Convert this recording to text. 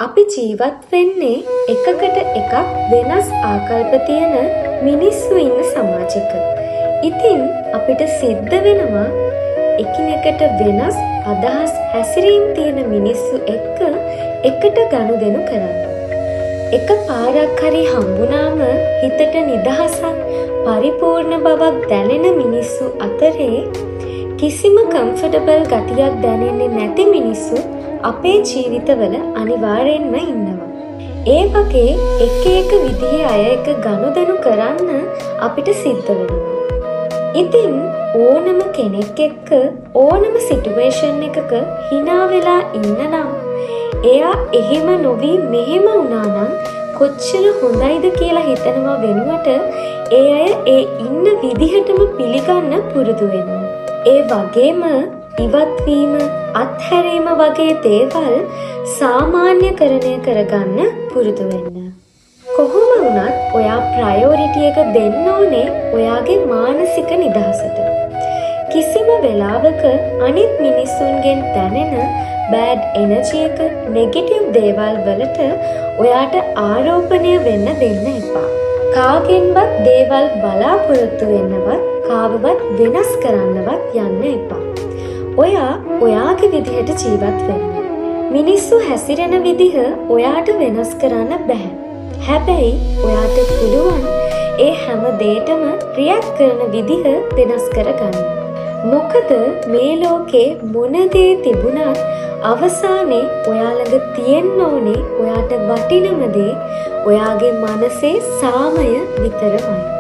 අපි ජීවත් වෙන්නේ එකකට එකක් වෙනස් ආකල්ප තියෙන මිනිස්සු ඉන්න සමාජෙක. ඉතින් අපිට සිද්ධ වෙනවා එකිනෙකට වෙනස් අදහස්, හැසිරීම් තියෙන මිනිස්සු එක්ක එකට ගනුදෙනු කරන්න. එක පාරක් හරි හම්බුනාම හිතට නිදහසක්, පරිපූර්ණ බවක් දැනෙන මිනිස්සු අතරේ කිසිම කම්ෆර්ටබල් ගතියක් දැනෙන්නේ නැති මිනිස්සුත් අපේ ජීවිතවල අනිවාර්යෙන්ම ඉන්නවා. ඒ වගේ එක එක විදිහේ අය එක්ක ගනුදෙනු කරන්න අපිට සිද්ධ වෙනවා. ඉතින් ඕනම කෙනෙක් එක්ක ඕනම සිටුවේෂන් එකක හිනා වෙලා ඉන්න නම්, එයා එහෙම නොවී මෙහෙම වුණා නම් කොච්චර හොඳයිද කියලා හිතනවා වෙනුවට, ඒ අය ඒ ඉන්න විදිහටම පිළිගන්න පුරුදු වෙන්න. ඒ වගේම ඉවත්වීම, අත්හැරීම වගේ දේවල් සාමාන්‍යකරණය කරගන්න පුරුදු වෙන්න. කොහොම වුණත් ඔයා ප්‍රයොරිටි එක දෙන්න ඕනේ ඔයාගේ මානසික නිදහසට. කිසිම වෙලාවක අනිත් මිනිස්සුන්ගෙන් දැනෙන බෑඩ් එනර්ජි එක, නෙගටිව් දේවල් වලට ඔයාට ආරෝපණය වෙන්න දෙන්න එපා. කාගෙන්වත් දේවල් බලාපොරොත්තු වෙන්නවත්, කාවවත් වෙනස් කරන්නවත් යන්න එපා. ඔයා ඔයාගේ විදිහට ජීවත් වෙන්න. මිනිස්සු හැසිරෙන විදිහ ඔයාට වෙනස් කරන්න බැහැ. හැබැයි ඔයාට පුළුවන් ඒ හැම දේටම රියැක්ට් කරන විදිහ වෙනස් කරගන්න. මොකද මේ ලෝකේ මොන දේ තිබුණත් අවසානයේ ඔයා ළඟ තියෙන්න ඕනේ ඔයාට වටිනම දේ, ඔයාගේ මනසේ සාමය විතරමයි.